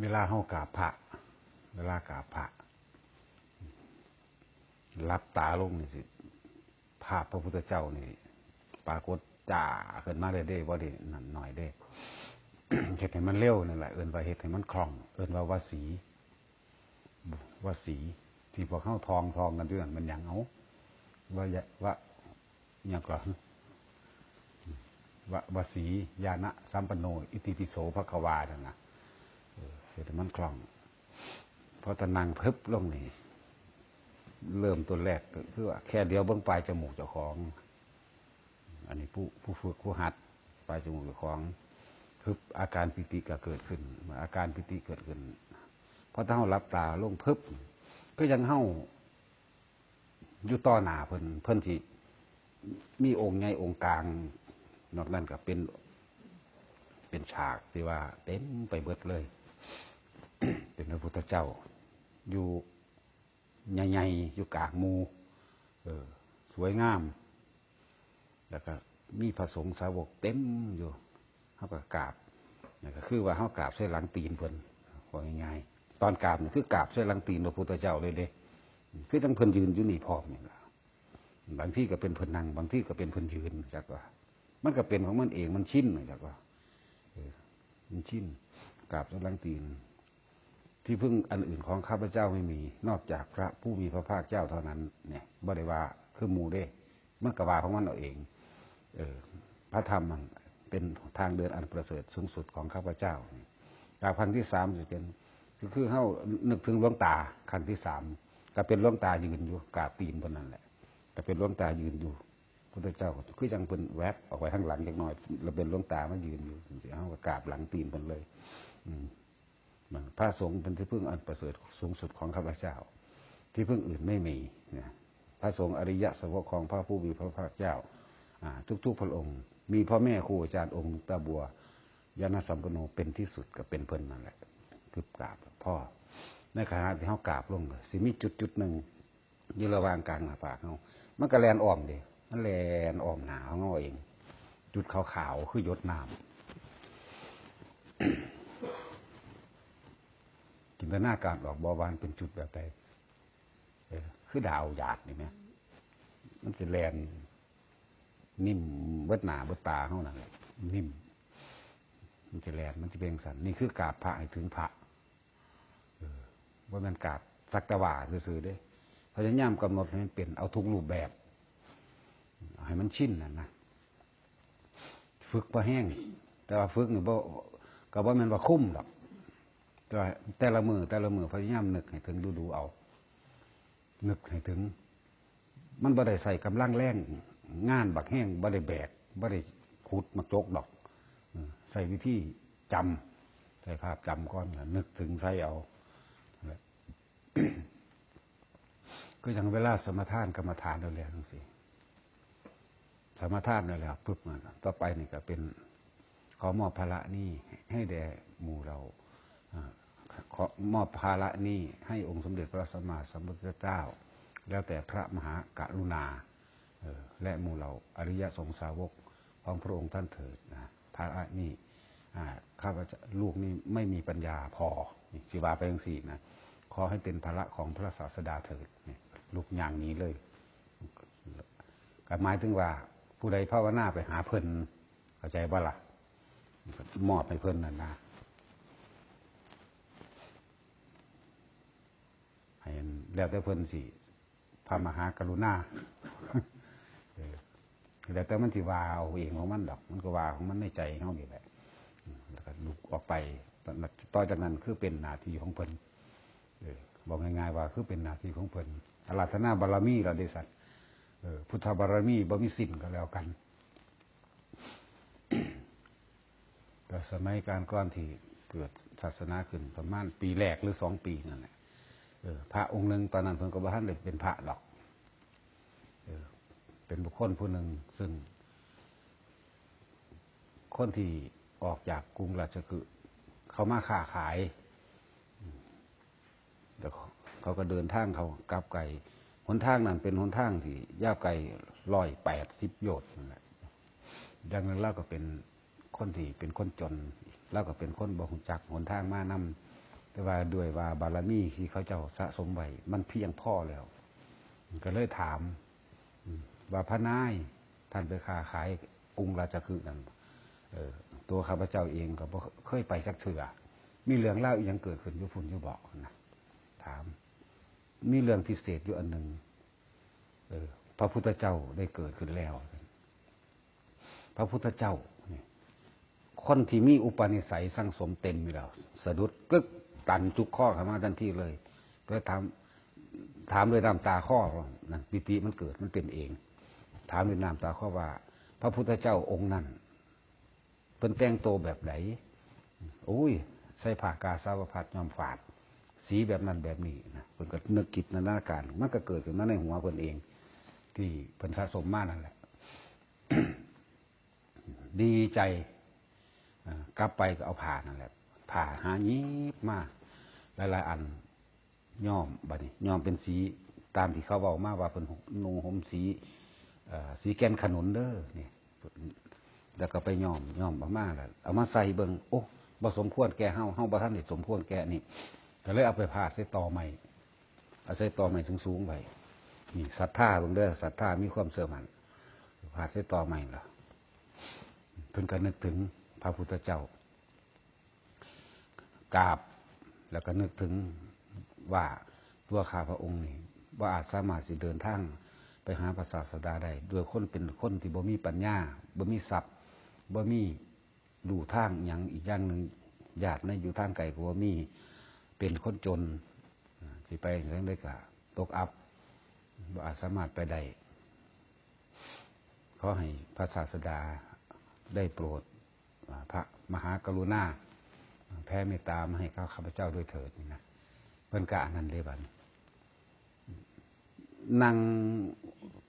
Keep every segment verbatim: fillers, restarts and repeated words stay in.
เวลาเฮากราบพระ เวลากราบพระ หลับตาลงนี่สิ ภาพพระพุทธเจ้านี่ ปรากฏจ้าขึ้นมาเลยเด้ บ่ได้นั่นหน่อยเด้ เฮ็ดให้มันเร็วนั่นแหละ เอิ้นว่าเฮ็ดให้มันคล่อง เอิ้นว่าวสี วสี ที่พวกเฮาท่องท่องกันอยู่นั่นมันหยัง เอา วะยะ วะ หยังก็ วะ วสี ญาณสัมปันโน อิติปิโสภควา นั่นน่ะ เออ เฮ็ดให้มันคล่อง พอตะนั่งพึบลงนี่ เริ่มต้นแรกก็คือว่าแค่เดียวเบิ่งปลายจมูกเจ้าของ อันนี้ผู้ ผู้ฝึกผู้หัด ปลายจมูกเจ้าของ พึบ อาการปีติก็เกิดขึ้น เมื่ออาการปีติเกิดขึ้น พอถ้าเฮาหลับตาลงพึบ คือจั่งเฮาอยู่ต่อหน้าเพิ่น เพิ่นสิมีองค์ใหญ่องค์กลาง นอกนั้นก็เป็น เป็นฉากที่ว่าเต็มไปเบิดเลย เป็นพระพุทธเจ้า อยู่ใหญ่ๆ อยู่กลางหมู่ เออ สวยงาม แล้วก็มีพระสงฆ์สาวกเต็มอยู่ เฮาก็กราบ นั่นก็คือว่าเฮากราบใส่หลังตีนเพิ่น ว่าง่ายๆ ตอนกราบนี่คือกราบใส่หลังตีนพระพุทธเจ้าเลยเด้ คือจั่งเพิ่นยืนอยู่นี่พร้อมนี่ล่ะ บางทีก็เป็นเพิ่นนั่ง บางทีก็เป็นเพิ่นยืน จักว่า มันก็เป็นของมันเอง มันชิน จักว่า เออ มันชิน กราบใส่หลังตีน ที่พึ่งอันอื่นของข้าพเจ้าไม่มี นอกจากพระผู้มีพระภาคเจ้าเท่านั้น เนี่ย บ่ได้ว่าคือหมู่เด้ มันก็ว่าของมันเอาเอง เออ พระธรรมมันเป็นทางเดินอันประเสริฐสูงสุดของข้าพเจ้า กราบครั้งที่สามสิเป็น ก็คือเฮานึกถึงหลวงตา ครั้งที่สาม ก็เป็นหลวงตายืนอยู่ กราบตีนเพิ่นนั่นแหละ ก็เป็นหลวงตายืนอยู่ พุทธเจ้าก็คือจั่งเพิ่นแวบออกไปทางหลังจักหน่อย แล้วเป็นหลวงตามายืนอยู่จั่งซี้ เฮาก็กราบหลังตีนเพิ่นเลย อืม พระสงฆ์เป็นที่พึ่งอันประเสริฐสูงสุดของข้าพเจ้า ที่พึ่งอื่นไม่มี นะ พระสงฆ์อริยสาวกของพระผู้มีพระภาคเจ้า อ่า ทุกๆพระองค์ มีพ่อแม่ครูอาจารย์องค์ตาบัว ญาณสัมปันโนเป็นที่สุดก็เป็นเพิ่นนั่นแหละ คือกราบพ่อ ในขณะที่เฮากราบลง สิมีจุดจุดหนึ่ง อยู่ระหว่างกลางหน้าผากเฮา มันก็แล่นอ้อมเด้ มันแล่นอ้อมหน้าของเฮาเอง จุดขาวๆ คือหยดน้ำ จินตนาการออกบ่ว่ามันเป็นจุดแบบใด เออ คือดาวหยาดนี่แหม มันสิแล่นนิ่มเบิดหน้าเบิดตาเฮานั่นแหละ นิ่ม มันสิแล่น มันสิเป็นจั่งซั้น นี่คือกราบพระให้ถึงพระ เออ บ่แม่นกราบสักแต่ว่าซื่อๆเด้ พยายามกำหนดให้มันเป็น เอาทุกรูปแบบ ให้มันชินนั่นนะ ฝึกบ่แฮง แต่ว่าฝึกนี่บ่ ก็บ่แม่นว่าคุมดอก แต่ว่าแต่ละมื้อ แต่ละมื้อพยายามนึกให้ถึงดูๆเอา นึกให้ถึง มันบ่ได้ใส่กำลังแรง งานบักแฮง บ่ได้แบก บ่ได้ขุดมาจกดอก เออ ใส่วิธีจำ ใส่ภาพจำก่อน แล้วนึกถึงใส่เอา คือจั่งเวลาสมาทานกรรมฐานแล้วแล้วจั่งซี้ สมาทานแล้วแล้วปุ๊บ มันก็ ต่อไปนี่ก็เป็น ขอมอบภาระนี้ให้แด่หมู่เรา อ่า ขอมอบภาระนี้ให้องค์สมเด็จพระสัมมาสัมพุทธเจ้า แล้วแต่พระมหากรุณา เออ และหมู่เหล่าอริยสงฆ์สาวกของพระองค์ท่านเถิดนะ ภาระนี้ อ่า ข้าพเจ้า ลูกนี่ไม่มีปัญญาพอ นี่สิว่าไปจั่งซี้นะ ขอให้เป็นภาระของพระศาสดาเถิด นี่ ลูกย่างหนีเลย ก็หมายถึงว่าผู้ใดภาวนาไปหาเพิ่น เข้าใจบ่ล่ะ มอบให้เพิ่นนั่นนะ ให้แล้วแต่เพิ่นสิ พระมหากรุณา เออ แล้วแต่มันสิว่าเอาเองของมันดอก มันก็ว่าของมันในใจเฮานี่แหละ อืม แล้วก็ลุกออกไป ต่อจากนั้นคือเป็นหน้าที่ของเพิ่น เออ บอกง่ายๆว่าคือเป็นหน้าที่ของเพิ่น อาราธนาบารมีเราได้สัตว์ เออ พุทธบารมีบ่มีสิ้นก็แล้วกัน แต่สมัยการก่อนที่เกิดศาสนาขึ้นประมาณปีแรกหรือสองปีนั่นแหละ เออ พระองค์หนึ่งตอนนั้นเพิ่นก็บ่ทันได้เป็นพระดอก เออ เป็นบุคคลผู้หนึ่งซึ่ง คนที่ออกจากกรุงราชคฤห์เข้ามาค้าขาย แล้วเขาก็เดินทางเขากลับไกล หนทางนั้นเป็นหนทางที่ยาวไกลร้อยแปดสิบโยชน์นั่นแหละ ดังนั้นลาวก็เป็นคนที่เป็นคนจน ลาวก็เป็นคนบ่รู้จักหนทางมาน แต่ว่าด้วยว่าบารมีที่เขาเจ้าสะสมไว้มันเพียงพอแล้ว ก็เลยถาม อืม ว่าพระนาย ท่านไปค้าขายกรุงราชคฤห์นั่น เออ ตัวข้าพเจ้าเองก็บ่เคยไปจักเทื่อ มีเรื่องราวอีหยังเกิดขึ้นอยู่พุ้นอยู่บ่นะ ถาม มีเรื่องพิเศษอยู่อันหนึ่ง เออ พระพุทธเจ้าได้เกิดขึ้นแล้ว พระพุทธเจ้านี่ คนที่มีอุปนิสัยสั่งสมเต็มอยู่แล้ว สะดุดกึกตันจุกคอเข้ามาทันทีเลย ก็ถาม ถามด้วยน้ำตาคลอนะ ปีติมันเกิด มันเป็นเอง ถามด้วยน้ำตาคลอว่า พระพุทธเจ้าองค์นั้น เพิ่นแต่งตัวแบบไหน โอ้ย ใส่ผ้ากาสาวพัสตร์ย้อมฝาด สีแบบนั้นแบบนี้นะ เพิ่นก็นึกคิดนานาการ มันก็เกิดขึ้นมาในหัวเพิ่นเอง ที่เพิ่นสะสมมานั่นแหละ ดีใจ เอ่อ กลับไปก็เอาผ้านั่นแหละ ผ้าหาหยิบมา หลายๆ อัน ย้อม บัดนี้ ย้อมเป็นสีตามที่เขาเว้ามาว่าเพิ่นนุ่งห่มสี เอ่อ สีแก่นขนุนเด้อ นี่ แล้วก็ไปย้อม ย้อมออกมาแล้ว เอามาใส่เบิ่ง โอ้ บ่สมควรแก่เฮา เฮาบ่ทันได้สมควรแก่นี่ ก็เลยเอาไปพาดใส่ตอไม้ เอาใส่ตอไม้สูงๆ ไว้ นี่ศรัทธาเบิ่งเด้อ ศรัทธามีความเชื่อมั่น พาดใส่ตอไม้แล้ว เพิ่นก็นึกถึงพระพุทธเจ้า กราบ แล้วก็นึกถึงว่าตัวข้าพระองค์นี่บ่อาจสามารถสิเดินทางไปหาพระศาสดาได้ ด้วยคนเป็นคนที่บ่มีปัญญา บ่มีทรัพย์ บ่มีลู่ทางหยัง อีกอย่างหนึ่ง ญาติในอยู่ทางไกลก็บ่มี เป็นคนจน อ่า สิไปจั่งใดก็ตกอับ บ่อาจสามารถไปได้ ขอให้พระศาสดาได้โปรด อ่า พระมหากรุณา แผ่เมตตามาให้ข้าพเจ้าด้วยเถิด นี่นะ เพิ่นก็อันนั้นเลยบัดนี้ นั่ง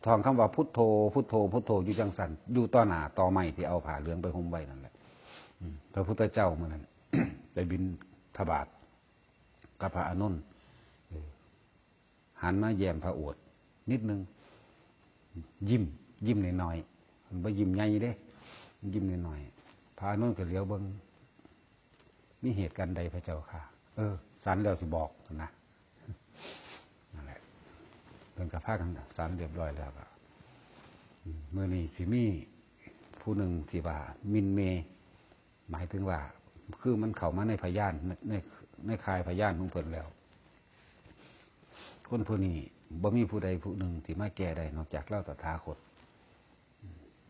ท่องคำว่าพุทโธ พุทโธ พุทโธอยู่จั่งซั่น อยู่ต่อหน้าตอไม้ที่เอาผ้าเหลืองไปห่มไว้นั่นแหละ อืม พระพุทธเจ้ามื้อนั้น ไปบิณฑบาตกับพระอานนท์ เออ หันมาแย้มพระโอษฐ์นิดนึง ยิ้ม ยิ้มน้อยๆ มันบ่ยิ้มใหญ่เด้ ยิ้มน้อยๆ พระอานนท์ก็เหลียวเบิ่ง มีเหตุการณ์ใดพระเจ้าค่ะ เออ สันแล้วสิบอกนะ นั่นแหละ เพิ่นก็พากันสันเรียบร้อยแล้วก็ อืม มื้อนี้สิมีผู้หนึ่งที่ว่าหมิ่นเหม่ หมายถึงว่า คือมันเข้ามาในพยาน ใน ใน ในข่ายพยานของเพิ่นแล้ว คนผู้นี้บ่มีผู้ใดผู้หนึ่งที่มาแก้ได้นอกจากเราตถาคต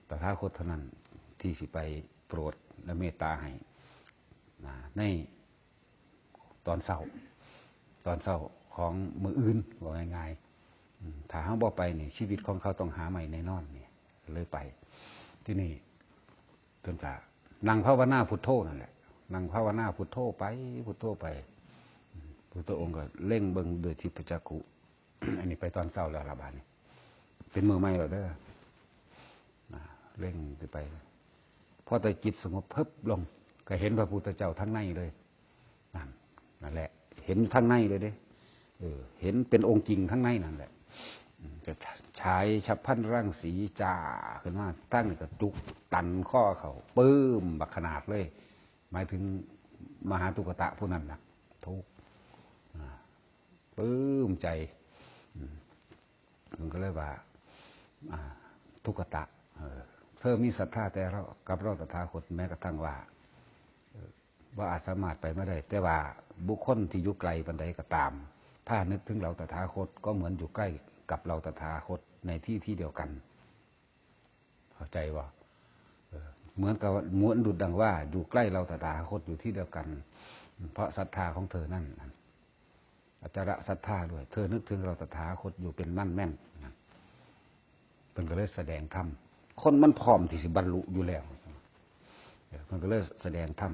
ตถาคตเท่านั้นที่สิไปโปรดและเมตตาให้ นะ ในตอนเช้า ตอนเช้าของมื้ออื่น ว่าง่ายๆ อืม ถ้าเฮาบ่ไปนี่ ชีวิตของเขาต้องหาใหม่แน่นอนนี่ เลยไป ที่นี่ เพิ่นก็นั่งภาวนาพุทโธนั่นแหละ นั่งภาวนาพุทโธไป พุทโธไป พุทธองค์ก็เล็งเบิ่งโดยทิพยจักขุ อันนี้ไปตอนเช้าแล้วล่ะบาดนี้ เป็นมื้อใหม่แล้วเด้อ นะ เล็งไป พอแต่จิตสงบเพิบลง ก็เห็นพระพุทธเจ้าทั้งในเลย นั่น นั่นแหละ เห็นทั้งในเลยเด้ เออ เห็นเป็นองค์จริงทั้งในนั่นแหละ อืม ก็ฉายฉัพพลันรังสีจ้าขึ้นมา ทั้งนี้ก็จุกตันข้อเขา ปึ้ม บักขนาดเลย หมายถึงมหาทุกขตะผู้นั้นนะ ทุกข์ อ่า ปลื้มใจ อืม มันก็เลยว่า อ่า ทุกขตะ เออ เธอมีศรัทธาแต่เรา กับเราตถาคต แม้กระทั่งว่า เออ ว่าอาจสามารถไปไม่ได้ แต่ว่าบุคคลที่อยู่ไกลปานใดก็ตาม ถ้านึกถึงเราตถาคต ก็เหมือนอยู่ใกล้กับเราตถาคตในที่ที่เดียวกัน เข้าใจบ่ เออ เหมือนกับว่า เหมือนดุจดังว่าอยู่ใกล้เราตถาคตอยู่ที่เดียวกัน เพราะศรัทธาของเธอนั่น อจระศรัทธาด้วย เธอนึกถึงเราตถาคตอยู่เป็นมั่นแม่นนะ เพิ่นก็เลยแสดงธรรม คนมันพร้อมที่สิบรรลุอยู่แล้ว เออ เพิ่นก็เลยแสดงธรรม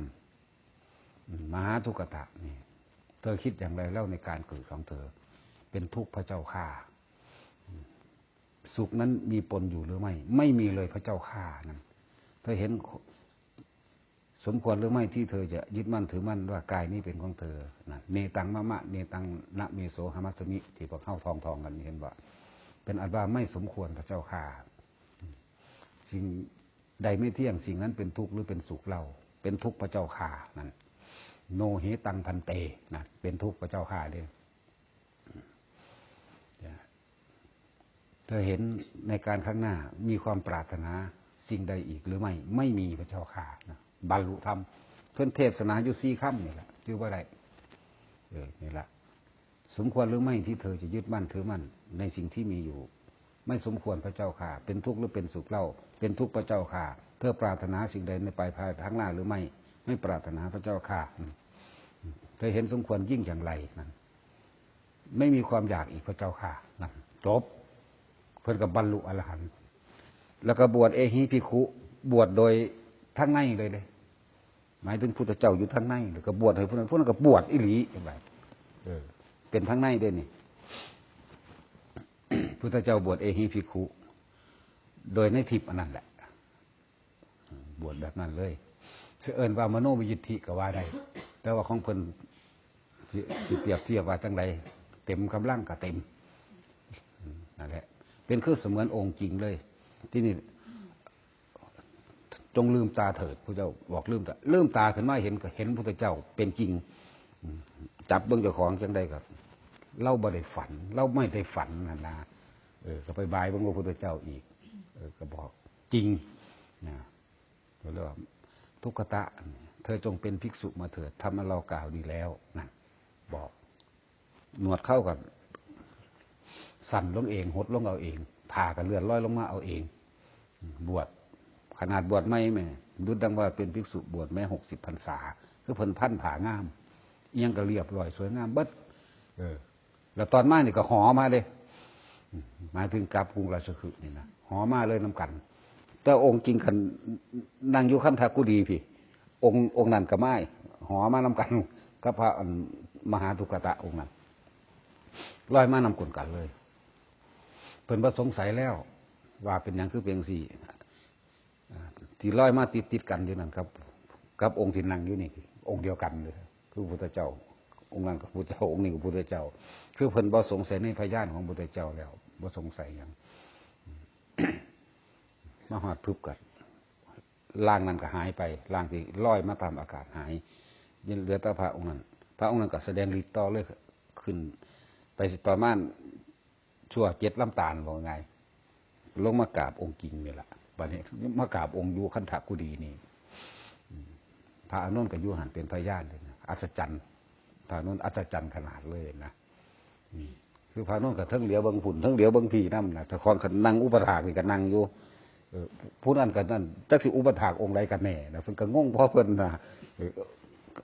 อืม มหาทุกขตะนี่ เธอคิดอย่างไรเล่าในการเกิดของเธอ เป็นทุกข์พระเจ้าข้า อืม สุขนั้นมีปนอยู่หรือไม่ ไม่มีเลยพระเจ้าข้า นั่น เธอเห็น สมควรหรือไม่ที่เธอจะยึดมั่นถือมั่นว่ากายนี้เป็นของเธอ นะ เนตังมะมะ เนตังนะเมโสหะมัสสมิ ที่พวกเฮาท่องๆ กันนี่ เห็นบ่ เป็นอันว่าไม่สมควรพระเจ้าข้า สิ่งใดไม่เที่ยง สิ่งนั้นเป็นทุกข์หรือเป็นสุขเล่า เป็นทุกข์พระเจ้าข้า นั่น โนเหตัง ภันเต นะ เป็นทุกข์พระเจ้าข้าเด้อ เธอเห็นในการข้างหน้ามีความปรารถนาสิ่งใดอีกหรือไม่? ไม่มีพระเจ้าข้านะ บรรลุธรรม เพิ่นเทศนาอยู่สี่คำนี่แหละ จื่อบ่ได้ เออ นี่แหละ สมควรหรือไม่ที่เธอจะยึดมั่นถือมั่นในสิ่งที่มีอยู่? ไม่สมควรพระเจ้าข้า เป็นทุกข์หรือเป็นสุขเล่า? เป็นทุกข์พระเจ้าข้า เธอปรารถนาสิ่งใดในภายภายข้างหน้าหรือไม่? ไม่ปรารถนาพระเจ้าข้า อืม เธอเห็นสมควรยิ่งอย่างไรนั่น ไม่มีความอยากอีกพระเจ้าข้า นั่น จบ เพิ่นก็บรรลุอรหันต์ แล้วก็บวชเอหิภิกขุ บวชโดยทางในเลยเด้ หมายถึงพุทธเจ้าอยู่ทางใน แล้วก็บวชให้พวกนั้น พวกนั้นก็บวชอีหลี เห็นไหม เออ เป็นทางในเด้นี่ พุทธเจ้าบวชเอหิภิกขุ โดยในทิพย์อันนั้นแหละ บวชแบบนั้นเลย สิเอิ้นว่ามโนวิยิทธิก็ว่าได้ แต่ว่าของเพิ่นสิ สิเปรียบเทียบว่าจั่งใด เต็มกำลังก็เต็ม อืม นั่นแหละ เป็นคือเสมือนองค์จริงเลย ที่นี่ จงลืมตาเถิด พระเจ้าบอกลืมตา ลืมตาขึ้นมาเห็นก็เห็นพระเจ้าเป็นจริง อืม จับเบิ่งเจ้าของจั่งใดก็ เราบ่ได้ฝัน เราไม่ได้ฝันนั่นนะ เออ ก็ไปบายเบิ่งพระพุทธเจ้าอีก เออ ก็บอกจริงนะ ก็เรียกว่า ทุกขตะ เธอจงเป็นภิกษุมาเถิด ธรรมะเรากล่าวดีแล้ว นั่น บอก หนวดเค้าก็สั้นลงเอง หดลงเอาเอง ผ้าก็เลื่อนลอยลงมาเอาเอง บวช ขนาดบวชใหม่แหม ดุจดังว่าเป็นภิกษุบวชแม้หกสิบพรรษา คือเพิ่นพันผ้างาม อิหยังก็เรียบร้อยสวยงามเบิด เออ แล้วตอนมานี่ก็หอมาเด้ หมายถึงกลับกรุงราชคฤห์นี่นะ หอมาเลยนำกัน แต่องค์จริงคันนั่งอยู่คันธกุฎีพี้ องค์ องค์นั้นก็มา หอมานำกัน กับพระอันมหาทุกขตะองค์นั้น ลอยมานำกลกันเลย เพิ่นบ่สงสัยแล้ว ว่าเป็นหยังคือเป็นจั่งซี้ อ่า ที่ลอยมาติดๆกันอยู่นั่นครับ กับองค์ที่นั่งอยู่นี่ องค์เดียวกันเลย คือพุทธเจ้า องค์นั้นก็พุทธเจ้า องค์นี้ก็พุทธเจ้า คือเพิ่นบ่สงสัยในพยานของพุทธเจ้าแล้ว บ่สงสัยหยัง มาฮอดพึบก็ ร่างนั้นก็หายไป ร่างที่ลอยมาตามอากาศหาย ยังเหลือแต่พระองค์นั้น พระองค์นั้นก็แสดงฤทธิ์ต่อเลย ขึ้นไปประมาณ ชั่วเจ็ดลำธาร ว่าง่าย ลงมากราบองค์จริงนี่ล่ะ บัดนี้มากราบองค์อยู่คันธกุฎีนี่ อืม พระอานนท์ก็อยู่หั่นเป็นพยานเลยนะ อัศจรรย์ พระอานนท์อัศจรรย์ขนาดเลยนะ นี่ คือพระอานนท์ก็เทิงเหลียวเบิ่งพุ้น เทิงเหลียวเบิ่งพี้นำนะ แต่ก่อนก็นั่งอุปถากนี่ก็นั่งอยู่ เออ ผู้นั้นก็นั่น จักสิอุปถากองค์ใดกันแน่นะ เพิ่นก็งงพอเพิ่นนะ เออ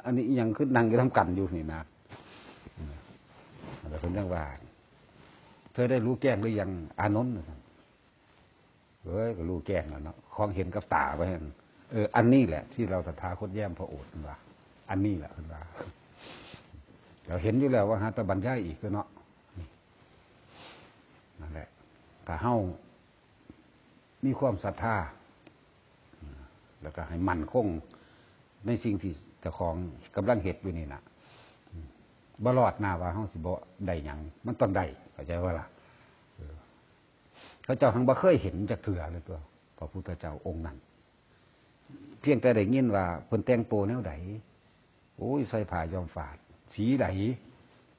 อันนี้อิหยังคือนั่งอยู่นำกันอยู่นี่นะ อืม แล้วเพิ่นจั่งว่า เธอได้รู้แจ้งหรือยัง อานนท์ เอ้ย ก็รู้แจ้งแล้วเนาะ ของเห็นกับตาไปหั่น เออ อันนี้แหละที่เราตถาคตแย้มพระโอษฐ์ เพิ่นว่า อันนี้แหละ เพิ่นว่า เราเห็นอยู่แล้วว่าหาแต่บรรยายอีกตัวเนาะ นี่ นั่นแหละ ถ้าเฮามีความศรัทธา แล้วก็ให้มั่นคงในสิ่งที่เจ้าของกำลังเฮ็ดอยู่นี่น่ะ บ่รอดหน้าว่าเฮาสิบ่ได้หยัง มันต้องได้ เข้าใจบ่ล่ะ เออ เขาเจ้าหังบ่เคยเห็นจักเทื่อเลยตัว พระพุทธเจ้าองค์นั้น เพียงแต่ได้ยินว่าเพิ่นแต่งตัวแนวใด โอ้ย ใส่ผ้าย้อมฝาด สีใด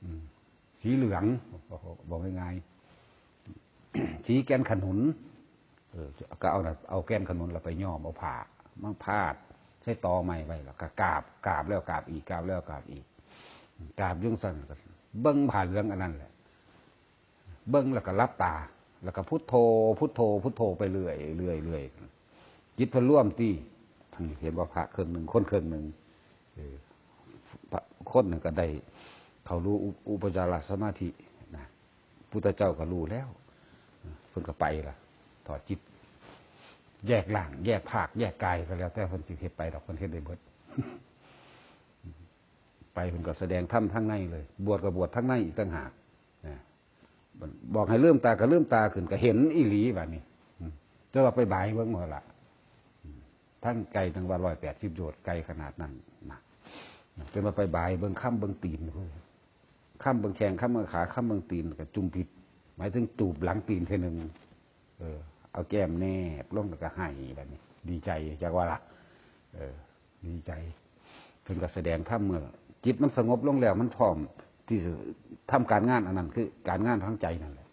อืม สีเหลือง บอกง่ายๆ สีแก่นขนุน เออ ก็เอาน่ะ เอาแก่นขนุนแล้วไปย้อมเอาผ้ามาพาดใส่ตอไม้ไว้ แล้วก็กราบ กราบแล้วกราบอีก กราบแล้วกราบอีก กราบอยู่จั่งซั้น ก็เบิ่งผ้าเหลืองอันนั้นแหละ เบิ่งแล้วก็หลับตา แล้วก็พุทโธ พุทโธ พุทโธไปเรื่อย เรื่อย เรื่อย จิตเพิ่นรวมติ ท่านเห็นว่าพระครึ่งหนึ่ง คนครึ่งหนึ่ง เออ พระคนหนึ่งก็ได้เข้ารู้อุป อุปจารสมาธินะ พุทธเจ้าก็รู้แล้ว เพิ่นก็ไปละ ถอดจิต แยกร่าง แยกภาค แยกกายก็แล้วแต่เพิ่นสิเฮ็ดไปดอก เพิ่นเฮ็ดได้เบิด ไปเพิ่นก็แสดงธรรมทางในเลย บวชก็บวชทางในอีกต่างหากนะ บอกให้ลืมตาก็ลืมตาขึ้น ก็เห็นอีหลีบัดนี้ อืม แต่ว่าไปบายเบิ่งหมดละ อืม ทั้งไกลตั้งว่าร้อยแปดสิบโยชน์ ไกลขนาดนั้นนะ จนว่าไปบายเบิ่งค่ำเบิ่งตีน ค่ำเบิ่งแข้ง ค่ำเบิ่งขา ค่ำเบิ่งตีน ก็จุ่มพิษ หมายถึงจูบหลังตีนเทื่อหนึ่ง เออ เอาแก้มแนบลงแล้วก็ไห้บัดนี้ ดีใจจักว่าล่ะ เออ ดีใจ เพิ่นก็แสดงธรรมเมื่อจิตมันสงบลงแล้ว มันพร้อมที่จะทำการงานอันนั้น คือการงานทางใจนั่นแหละ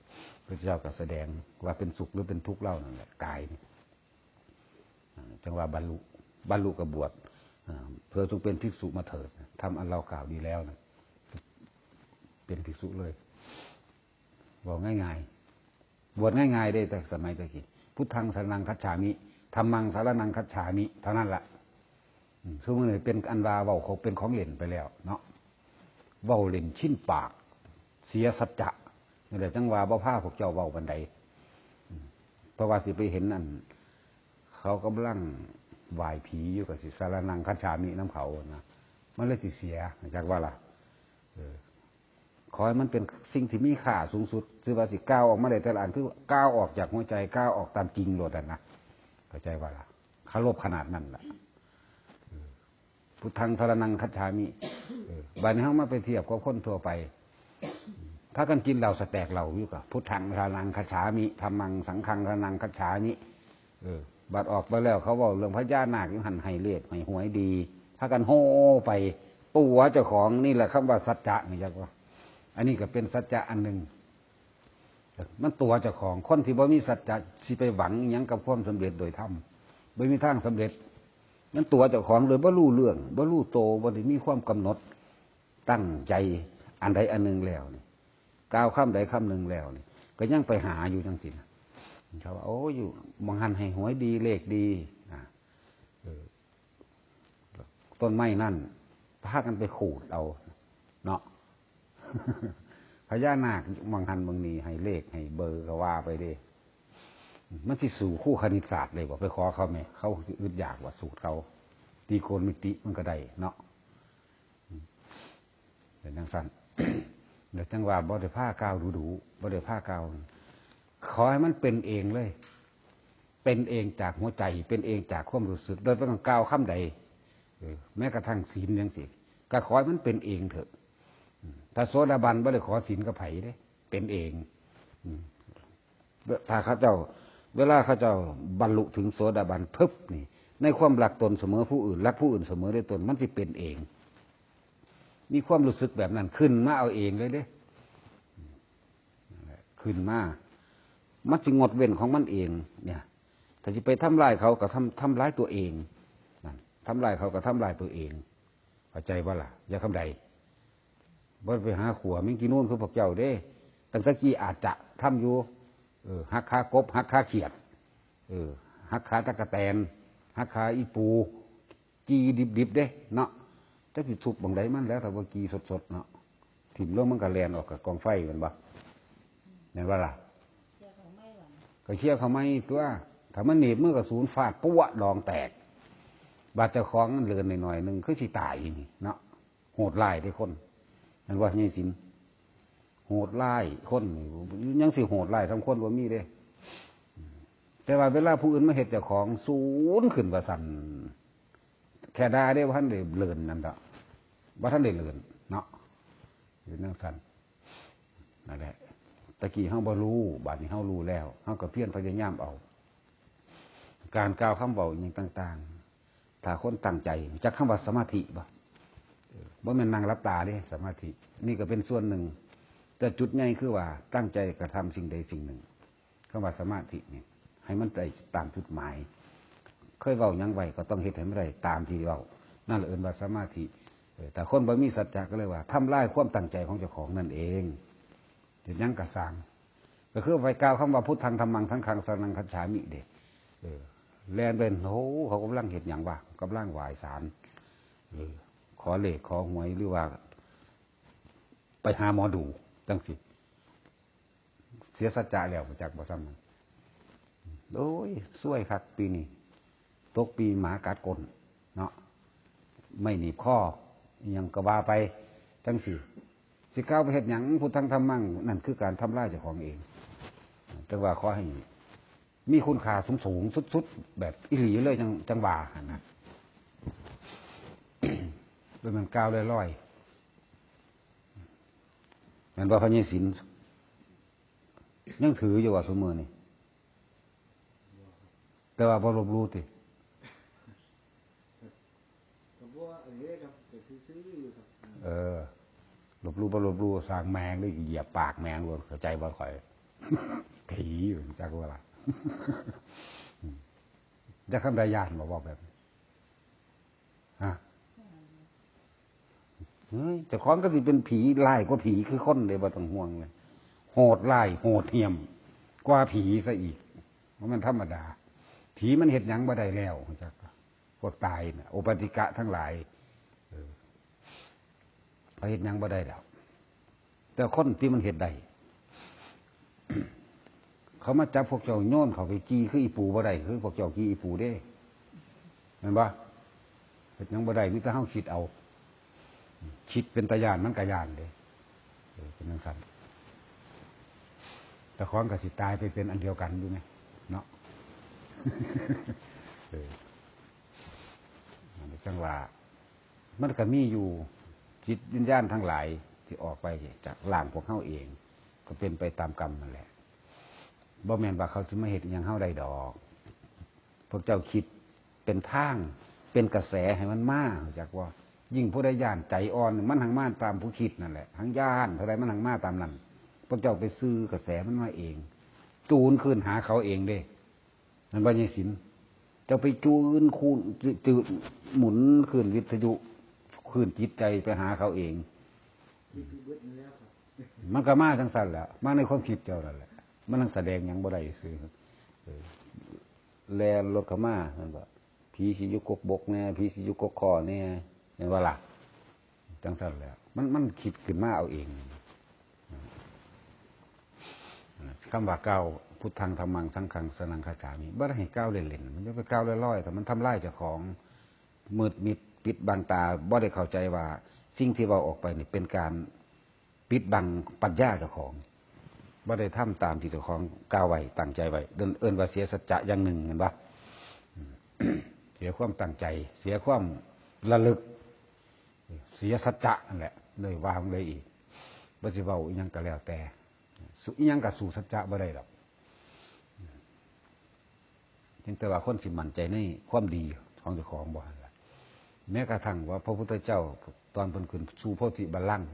พระเจ้าก็แสดงว่าเป็นสุขหรือเป็นทุกข์เล่านั่นแหละ กายนี่ อ่า จังว่าบรรลุ บรรลุก็บวช อ่า เธอจงเป็นภิกษุมาเถิด ธรรมอันเรากล่าวดีแล้วนะ เป็นภิกษุเลย บอกง่ายๆ บวชง่ายๆ ได้แต่สมัยตะกี้ พุทธังสรณังคัจฉามิ ธัมมังสรณังคัจฉามิ เท่านั้นละ อืม ซุมื้อนี้เป็นอันว่าเว้าเขาเป็นของเล่นไปแล้วเนาะ เว้าเล่นชินปาก เสียสัจจะ นี่แหละจังว่าบ่พาพวกเจ้าเว้าปานใด อืม เพราะว่าสิไปเห็นอัน เขากำลังไหว้ผีอยู่ ก็สิสรณังคัจฉามินำเขานะ มันเลยสิเสีย จักว่าล่ะ เออ ขอให้มันเป็นสิ่งที่มีค่าสูงสุด คือว่าสิก้าวออกมาได้แต่ละอัน คือก้าวออกจากหัวใจ ก้าวออกตามจริงโลดนั่นนะ เข้าใจว่าล่ะ เคารพขนาดนั้นล่ะ เออ พุทธังสรณังคัจฉามิ เออ บัดนี้เฮามาไปเทียบกับคนทั่วไป ถ้ากันกินเหล้าสแต็กเหล้าอยู่ก็ พุทธังสรณังคัจฉามิ ธัมมังสังฆังสรณังคัจฉามิ เออ บัดออกไปแล้วเขาเว้าเรื่องพญานาคอยู่หั่น ให้เลขให้หวยดี พากันโห่ไป ตั๋วเจ้าของ นี่แหละคำว่าสัจจะนี่ จักว่า อันนี้ก็เป็นสัจจะอันหนึ่ง มันตั๋วเจ้าของ คนที่บ่มีสัจจะสิไปหวังอิหยังกับความสำเร็จโดยธรรม บ่มีทางสำเร็จ มันตั๋วเจ้าของโดยบ่รู้เรื่อง บ่รู้โต บ่ได้มีความกำหนดตั้งใจอันใดอันหนึ่งแล้วนี่ กล่าวคำใดคำหนึ่งแล้วนี่ ก็ยังไปหาอยู่จังซี่นะ เขาว่า โอ้ อยู่หม่องหั่นให้หวยดีเลขดี อ่า เออ ต้นไม้นั่น พากันไปขูดเอา เนาะ พญานาคหม่องหั่นหม่องนี่ ให้เลขให้เบอร์ก็ว่าไปเด้ มันสิสู้ครูคณิตศาสตร์ได้บ่ ไปขอเขาแหม เขาสิอึดอยากว่าสูตรเขา ตรีโกณมิติมันก็ได้เนาะ เป็นจังซั่น เดี๋ยวจังว่าบ่ได้พาก้าวดูๆ บ่ได้พาก้าว ขอให้มันเป็นเองเลย เป็นเองจากหัวใจ เป็นเองจากความรู้สึก โดยบ่ต้องกล่าวคำใด เออ แม้กระทั่งศีลจังซี่ ก็ขอให้มันเป็นเองเถอะ อืม ถ้าโสดาบันบ่ได้ขอศีลกับไผเด้ เป็นเอง อืม ถ้าเขาเจ้า เวลาเขาเจ้าบรรลุถึงโสดาบันปุ๊บนี่ ในความรักตนเสมอผู้อื่น รักผู้อื่นเสมอด้วยตน มันสิเป็นเอง มีความรู้สึกแบบนั้นขึ้นมาเอาเองเลยเด้ นั่นแหละ ขึ้นมา มันสิงดเว้นของมันเอง เนี่ย ถ้าสิไปทำลายเขาก็ทำ ทำลายตัวเอง นั่น ทำลายเขาก็ทำลายตัวเอง เข้าใจบ่ล่ะ อย่าคำใด บ่ไปหาขัวแมงจีนูนคือพวกเจ้าเด้ ตั้งแต่กี้อาจจะทำอยู่ เออ หักขากบ หักขาเขียด เออ หักขาตั๊กแตน หักขาอีปู จีดิบๆ เด้ เนาะ จักสิทุบหม่องใดมันแล้ว ถ้าว่าจีสดๆ เนาะ ถิ่มลงมันก็แล่นออกกับกองไฟแม่นบ่ แม่นบ่ล่ะ ก็เคี่ยวเข้าไหม้ตัว ถ้ามันหนีบมือก็สูนฟาดปั๊วดองแตก บาดเจ้าของมันเลือนหน่อยๆ หนึ่งคือสิตายนี่เนาะ โหดร้ายเด้คน แม่นบ่ ยายสิน โหดร้ายคนนี่ ยังสิโหดร้ายส่ำคนบ่มีเด้ แต่ว่าเวลาผู้อื่นมาเฮ็ดเจ้าของสูนขึ้นว่าซั่น แค่ด่าเด้ บ่ทันได้เลินนั่นดอก บ่ทันได้เลินเนาะ เป็นจังซั่น นั่นแหละ ตะกี้เฮาบ่รู้ บัดนี้เฮารู้แล้ว เฮาก็เพียรพยายามเอา การกล่าวคำเว้าอิหยังต่างๆ ถ้าคนตั้งใจ จักคำว่าสมาธิบ่ เออ บ่แม่นนั่งหลับตาเด้ สมาธิ นี่ก็เป็นส่วนหนึ่ง แต่จุดใหญ่คือว่าตั้งใจกระทำสิ่งใดสิ่งหนึ่ง คำว่าสมาธินี่ ให้มันได้ตามจุดหมาย เคยเว้าหยังไว้ก็ต้องเฮ็ดให้มันได้ตามที่เว้า นั่นแหละเอิ้นว่าสมาธิ เออ แต่คนบ่มีสัจจะก็เลยว่าทำลายความตั้งใจของเจ้าของนั่นเอง เฮ็ดหยังก็ซ่าง ก็คือไปกล่าวคำว่าพุทธังธัมมังสังฆังสรณังคัจฉามิเด้ เออ แล่นเป็น โอ้ เขากำลังเฮ็ดหยังวะ กำลังไหว้ศาล เออ ขอเลขขอหวยหรือว่า ไปหาหมอดูจังซี่ เสียสัจจะแล้ว บ่จักบ่ซ้ำมัน โอ้ย ซวยคักปีนี้ ตกปีหมากัดก้นเนาะ ไม่หนีบคอ อิหยังก็ว่าไปจังซี่ สิกล่าวไปเฮ็ดหยัง พุทธังธัมมัง นั่นคือการทำลายเจ้าของเอง แต่ว่าขอให้มีคุณค่าสูงๆ สุดๆ แบบอีหลีเลย จัง จังว่าหั่นนะ บ่แม่นกล่าวลอยๆ แม่นบ่ พระเยสิน ยังถืออยู่ว่าซุมื้อนี่ แต่ว่าบ่ลบหลู่ติ ก็บ่อันนี้ครับ เออ ลบหลู่บ่ลบหลู่ สร้างแม่งเลย เหยียบปากแม่งเลย เข้าใจบ่ข่อย ผี จักว่าล่ะ จะคำใดย่านบ่บอกแบบนี้ ฮะ เฮ้ย เจ้าของก็สิเป็นผี ร้ายกว่าผีคือคนเลย บ่ต้องห่วงเลย โหดร้าย โหดเหี้ยม กว่าผีซะอีก บ่แม่นธรรมดา ผีมันเฮ็ดหยังบ่ได้แล้ว จัก พวกตายน่ะ โอปปาติกะทั้งหลาย เออ เขาเฮ็ดหยังบ่ได้แล้ว แต่คนที่มันเฮ็ดได้ เขามาจับพวกเจ้าโยนเข้าไปจีคืออีปูบ่ได้ คือพวกเจ้าจีอีปูเด้ แม่นบ่ เฮ็ดหยังบ่ได้ มีแต่เฮาคิดเอา คิดเป็นตาย่านมันก็ย่านเด้ เออ เป็นจังซั่น เจ้าของก็สิตายไปเป็นอันเดียวกันอยู่ไง เนาะ เออ นั่นแหละจังว่า มันก็มีอยู่ จิตวิญญาณทั้งหลายที่ออกไปจากร่างพวกเฮาเอง ก็เป็นไปตามกรรมนั่นแหละ บ่แม่นว่าเขาสิมาเฮ็ดอิหยังเฮาได้ดอก พวกเจ้าคิดเป็นทาง เป็นกระแสให้มันมา รู้จักบ่ ยิ่งผู้ใดย่านใจอ่อน มันหังมาตามผู้คิดนั่นแหละ หังย่านเท่าใดมันหังมาตามนั้น พวกเจ้าไปซื้อกระแสมันมาเอง จูนคืนหาเขาเองเด้ นั่นว่าไงสิน เจ้าไปจูนคูณ จื- จื- หมุนคืนวิทยุ คืนจิตใจไปหาเขาเอง มันก็มาจังซั่นแหละ มาในความคิดเจ้านั่นแหละ มันยังแสดงหยังบ่ได้ซื่อ เออ แล่นรถเข้ามา นั่นว่า ผีสิอยู่กกบกแน่ ผีสิอยู่กกคอแน่ เห็นบ่ล่ะ จังซั่นแหละ มัน- มันคิดขึ้นมาเอาเอง คำว่ากล่าว พุทธัง ธัมมัง สังฆัง สรณังคัจฉามิ บ่ได้ให้กล่าวเล่นๆ มันจะไปกล่าวลอยๆ แต่มันทำลายเจ้าของ มืดมิด ปิดบังตา บ่ได้เข้าใจว่าสิ่งที่เว้าออกไปนี่เป็นการปิดบังปัญญาเจ้าของ บ่ได้ทำตามที่เจ้าของกล่าวไว้ ตั้งใจไว้ เอิ้น- เอิ้นว่าเสียสัจจะอย่างหนึ่ง เห็นบ่ เสียความตั้งใจ เสียความระลึก เสียสัจจะนั่นแหละ เลยว่าของเลยอีก บ่สิเว้าอิหยังก็แล้วแต่ สู้อิหยังก็สู้สัจจะบ่ได้ดอก เพียงแต่ว่าคนสิมั่นใจในความดีของเจ้าของบ่หั่นล่ะ แม้กระทั่งว่าพระพุทธเจ้าตอนเพิ่นขึ้นสู่โพธิบัลลังก์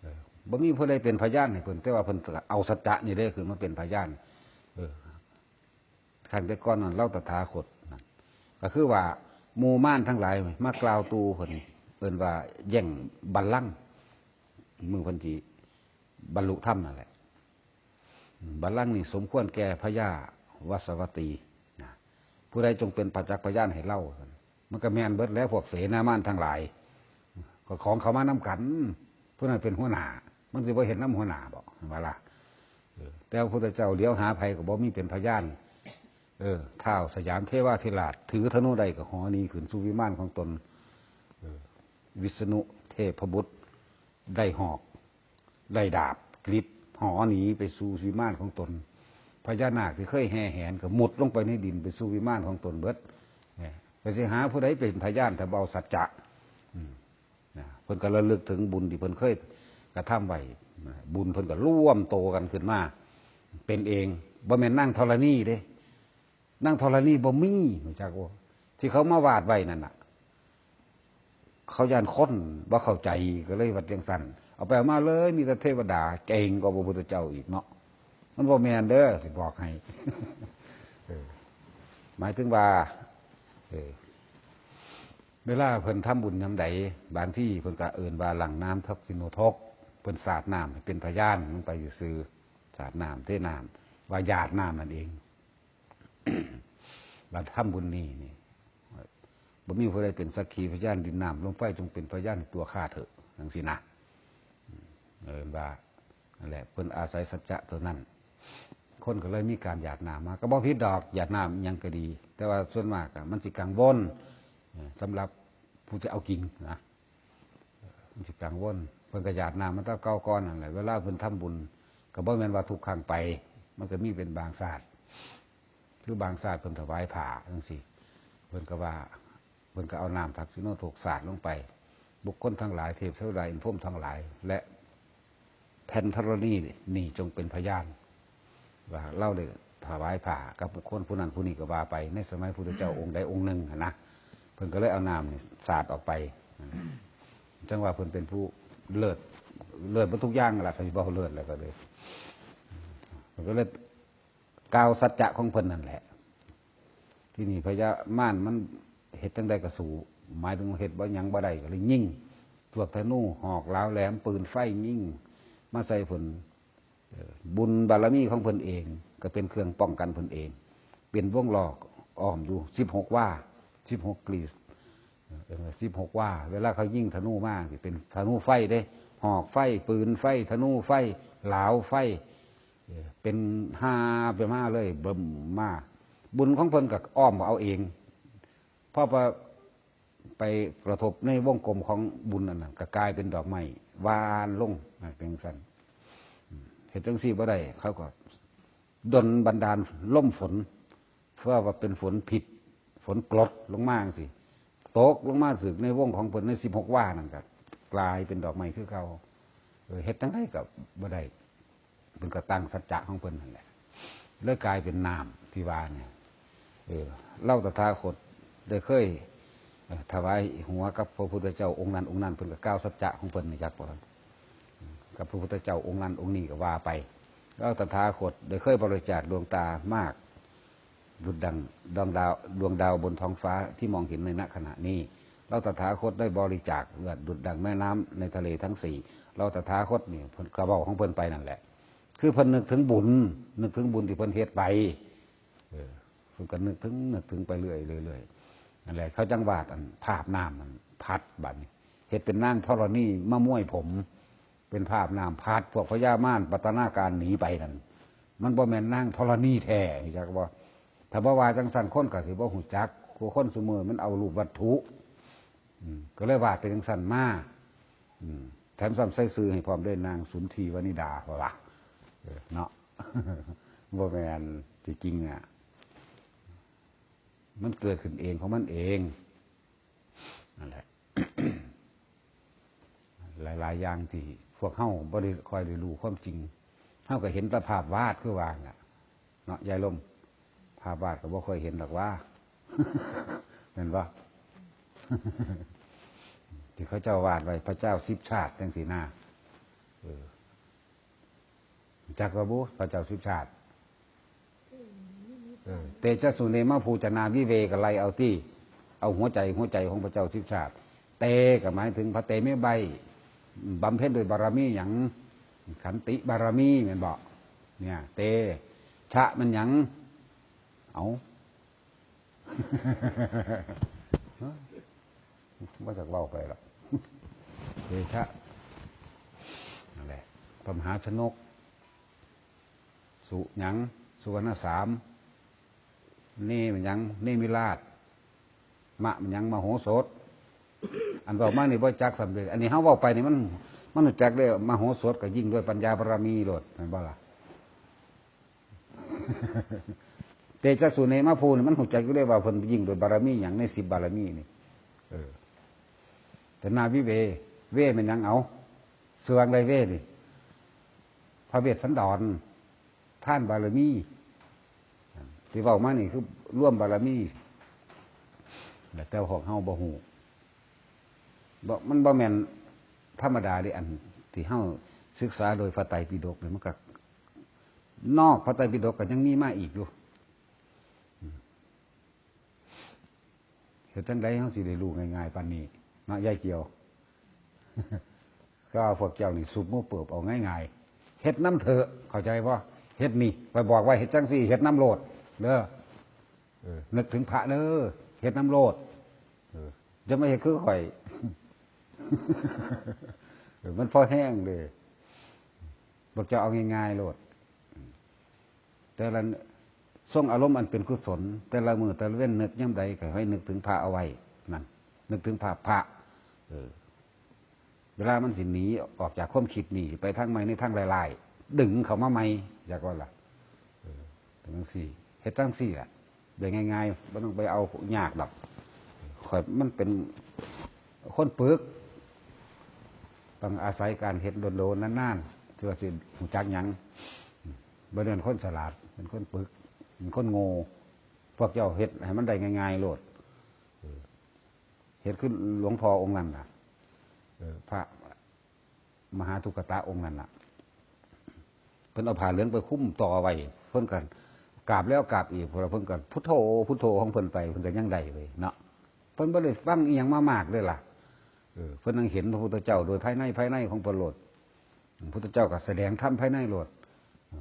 เออ บ่มีผู้ใดเป็นพยานให้เพิ่น แต่ว่าเพิ่นก็เอาสัจจะนี่เด้ขึ้นมาเป็นพยาน เออ ครั้งแต่ก่อนนั้นลาวตถาคตนั่น ก็คือว่าหมู่มารทั้งหลายมากล่าวตู่เพิ่น เอิ้นว่าแย่งบัลลังก์ มื้อเพิ่นสิบรรลุธรรมนั่นแหละ บัลลังก์นี่สมควรแก่พญาวัสวัตตีนะ ผู้ใดจงเป็นประจักษ์พยานให้ลาว มันก็แม่นเบิดแล้ว พวกเสนามารทั้งหลาย ก็ของเขามานำกัน ผู้นั้นเป็นหัวหน้า มันสิบ่เห็นนำหัวหน้าบ่ เห็นบ่ล่ะ เออ แต่พระพุทธเจ้าเหลียวหาไผก็บ่มีเป็นพยาน เออ ท้าวสยามเทวาธิราช ถือธนูได้ก็เหาะหนีขึ้นสู่วิมานของตน เออ วิษณุเทพบุตรได้หอก ได้ดาบ กฤษเหาะหนีไปสู่วิมานของตน พญานาคที่เคยแห่แหนก็มุดลงไปในดินไปสู่วิมานของตนเบิด เนี่ย ก็สิหาผู้ใดเป็นพยานถ้าบ่เอาสัจจะ อืม นะ เพิ่นก็ระลึกถึงบุญที่เพิ่นเคยกระทำไว้ นะ บุญเพิ่นก็รวมโตกันขึ้นมา เป็นเอง บ่แม่นนางธรณีเด้ นางธรณีบ่มี รู้จักบ่ ที่เขามาวาดไว้นั่นน่ะ เขาย้านคนบ่เข้าใจ ก็เลยว่าจังซั่น เอาไปเอามาเลย มีแต่เทวดา เก่งกว่าพระพุทธเจ้าอีกเนาะ มันบ่แม่นเด้อ สิบอกให้ เออ หมายถึงว่า เออ เวลาเพิ่นทำบุญยามใด บางทีเพิ่นก็เอิ้นว่าหลั่งน้ำทักษิโณทก เพิ่นสาดน้ำให้เป็นพยานลงไปซื่อๆ สาดน้ำเทน้ำ ว่าหยาดน้ำนั่นเอง บัดทำบุญนี่นี่ บ่มีผู้ใดเป็นสักขีพยาน ดินน้ำลมไฟจงเป็นพยานให้ตัวข้าเถอะ จังซี้นะ เอิ้นว่า นั่นแหละ เพิ่นอาศัยสัจจะตัวนั้น คนก็เลยมีการหยาดน้ำมา ก็บ่ผิดดอก หยาดน้ำอิหยังก็ดี แต่ว่าส่วนมากอะมันสิกังวล เอ่อ สำหรับผู้ที่เอาจริงนะ มันสิกังวล เพิ่นก็หยาดน้ำมาแต่เก่าก่อนนั่นแหละ เวลาเพิ่นทำบุญ ก็บ่แม่นว่าทุกครั้งไป มันก็มีเป็นบางชาติ คือบางชาติเพิ่นถวายผ้าจังซี้ เพิ่นก็ว่า เพิ่นก็เอาน้ำทักษิโณทกสาดลงไป บุคคลทั้งหลาย เทพเทวดาอินทร์พรหมทั้งหลาย และแผ่นธรณีนี่จงเป็นพยาน ว่าเราได้ถวายผ้ากับบุคคลผู้นั้นผู้นี้ก็ว่าไป ในสมัยพุทธเจ้าองค์ใดองค์หนึ่งหั้นนะ เพิ่นก็เลยเอาน้ำนี่สาดออกไป จั่งว่าเพิ่นเป็นผู้เลิศ เลิศเบิดทุกอย่างล่ะ คันสิเว้าเลิศแล้วก็เลย เพิ่นก็เลยกล่าวสัจจะของเพิ่นนั่นแหละ ทีนี้พญามารมันเฮ็ดจั่งใดก็สู้ หมายถึงว่าเฮ็ดบ่หยังบ่ได้ ก็เลยยิง พวกธนู หอก หลาวแหลม ปืนไฟ ยิงมาใส่เพิ่น เอ่อ บุญบารมีของเพิ่นเอง ก็เป็นเครื่องป้องกันเพิ่นเอง เป็นวงล้อมอ้อมอยู่ สิบหก วา สิบหก กลีส เอ่อ สิบหก วา เวลาเขายิงธนูมาสิ เป็นธนูไฟเด้ หอกไฟ ปืนไฟ ธนูไฟ หลาวไฟ เอ่อ เป็นห้าไปมาเลย บึ้มมา บุญของเพิ่นก็อ้อมเอาเอง พอไป ไปกระทบในวงกลมของบุญอันนั้น ก็กลายเป็นดอกไม้บานลง เป็นจั่งซั้น อืม เฮ็ดจั่งซี้บ่ได้ เขาก็ดลบันดาลลมฝน เพื่อว่าเป็นฝนพิษ ฝนกรดลงมาจั่งซี้ ตกลงมาถืกในวงของเพิ่นใน สิบหก วานั่นก็กลายเป็นดอกไม้คือเก่า เออ เฮ็ดจั่งใดก็บ่ได้ เพิ่นก็ตั้งสัจจะของเพิ่นนั่นแหละ เลยกลายเป็นน้ำที่ว่าเนี่ย เออ เราตถาคตได้เคย เอ่อ ถวายหัวกับพระพุทธเจ้าองค์นั้นองค์นั้น เพิ่นก็กล่าวสัจจะของเพิ่น นี่จักบ่ กับพระพุทธเจ้าองค์นั้นองค์นี้ก็ว่าไป เราตถาคตได้เคยบริจาคดวงตามาก ดุจดังดวงดาว ดวงดาวบนท้องฟ้าที่มองเห็นในณขณะนี้ เราตถาคตได้บริจาคเลือดดุจดังแม่น้ำในทะเลทั้งสี่ เราตถาคตนี่ เพิ่นก็เว้าของเพิ่นไปนั่นแหละ คือเพิ่นนึกถึงบุญ นึกถึงบุญที่เพิ่นเฮ็ดไป เออ เพิ่นก็นึกถึง นึกถึงไปเรื่อยๆ เรื่อยๆ นั่นแหละ เขาจั่งวาดอันภาพน้ำมันพัดบัดนี้ เฮ็ดเป็นนางธรณีมาม้วยผม เป็นภาพน้ำพัด พวกพญามารปัตตนาการหนีไปนั่น มันบ่แม่นนางธรณีแท้ รู้จักบ่ ถ้าบ่ว่าจั่งซั้น คนก็สิบ่รู้จัก คือคนซุมื้อมันเอารูปวัตถุ อืม ก็เลยวาดเป็นจั่งซั้นมา อืม แถมซ้ำใส่ชื่อให้พร้อมด้วย นางสุนทรีวนิดา ว่า เออ เนาะ บ่แม่น ที่จริงอะ มันเกิดขึ้นเองของมันเอง นั่นแหละ หลายๆ อย่างที่พวกเฮาบ่ได้ค่อยได้รู้ความจริง เฮาก็เห็นแต่ภาพวาดคือว่าน่ะ เนาะ ยายลม ภาพวาดก็บ่ค่อยเห็นดอกว่า แม่นบ่ ที่เขาเจ้าวาดไว้พระเจ้าสิบชาติจั่งซี้นา เออ จักว่าบุ พระเจ้าสิบชาติ เออ เตชะสุเนมะภูจนาวิเว ก็ไล่เอาติ เอาหัวใจ หัวใจของพระเจ้าสิบชาติ เตก็หมายถึงพระเตมิไบ บำเพ็ญด้วยบารมีหยัง ขันติบารมีแม่นบ่ เนี่ย เตชะมันหยัง เอา บ่อยากเว้าไปหรอก เตชะ นั่นแหละ พระมหาชนก สุหยัง สุวรรณสาม เนมันหยัง เนมิราช มะมันหยัง มโหสถ อันเว้ามานี่บ่จักสำเร็จ อันนี้เฮาเว้าไปนี่มัน มันรู้จักเด้อ มโหสถก็ยิ่งด้วยปัญญาบารมีโลด แม่นบ่ล่ะ เตชะสุเนมะภูนี่มันรู้จักอยู่เด้ว่าเพิ่นยิ่งด้วยบารมีหยังในสิบบารมีนี่ เออ แต่นาวิเว เวมันหยังเอา เสืออังใดเวนี่ พระเวสสันดร ทานบารมี ที่เว้ามานี่คือรวมบารมี แต่พวกเฮาบ่ฮู้ บ่ มันบ่แม่นธรรมดาเด้ อันที่เฮาศึกษาโดยพระไตรปิฎกนี่มันก็ นอกพระไตรปิฎกก็ยังมีมาอีกอยู่ อืม เฮ็ดจั่งใดเฮาสิได้รู้ง่ายๆ ปานนี้ เนาะ ยายเกี่ยว ก็เอาพวกเจ้านี่สุบมือเปิบเอาง่ายๆ เฮ็ดนำเถาะ เข้าใจบ่ เฮ็ดนี่ ข้อยบอกว่าเฮ็ดจั่งซี้ เฮ็ดนำโลด เด้อ เออ นึกถึงพระเด้อ เฮ็ดนำโลด เออ อย่ามาเฮ็ดคือข้อย เออ มันพอแฮงเด้ พวกเจ้าเอาง่ายๆ โลด แต่ละ ทรงอารมณ์อันเป็นกุศล แต่ละมื้อแต่ละเว็นนึกยามใดก็ให้นึกถึงพระเอาไว้ นั่น นึกถึงพระ พระ เออ เวลามันสิหนีออกจากความคิดนี่ ไปทางใหม่ในทางหลายๆ ดึงเข้ามาใหม่ อยากว่าล่ะ เออ เป็นจั่งซี้ เฮ็ดจั่งซี้ล่ะ ได้ง่ายๆ บ่ต้องไปเอายากดอก ข้อยมันเป็นคนปึก ต้องอาศัยการเฮ็ดโดนๆ นานๆ เทื่อสิรู้จักหยัง บ่แม่นคนฉลาด เป็นคนปึก เป็นคนโง่ พวกเจ้าเฮ็ดให้มันได้ง่ายๆ โลด เออ เฮ็ดคือหลวงพ่อองค์นั้นน่ะ เออ พ พระมหาทุกขตาองค์นั่นล่ะ เพิ่นเอาผ้าเหลืองไปคลุมต่อไว้ เพิ่นก็กราบแล้วกราบอีก เพิ่นก็พุทโธพุทโธของเพิ่นไป เพิ่นก็ยังได้เว้ยเนาะ เพิ่นบ่ได้ฟังอีหยังมามากเลยล่ะ เออ เพิ่นนั่งเห็นพระพุทธเจ้าโดยภายใน ภายในของเพิ่นโลด พุทธเจ้าก็แสดงธรรมภายในโลด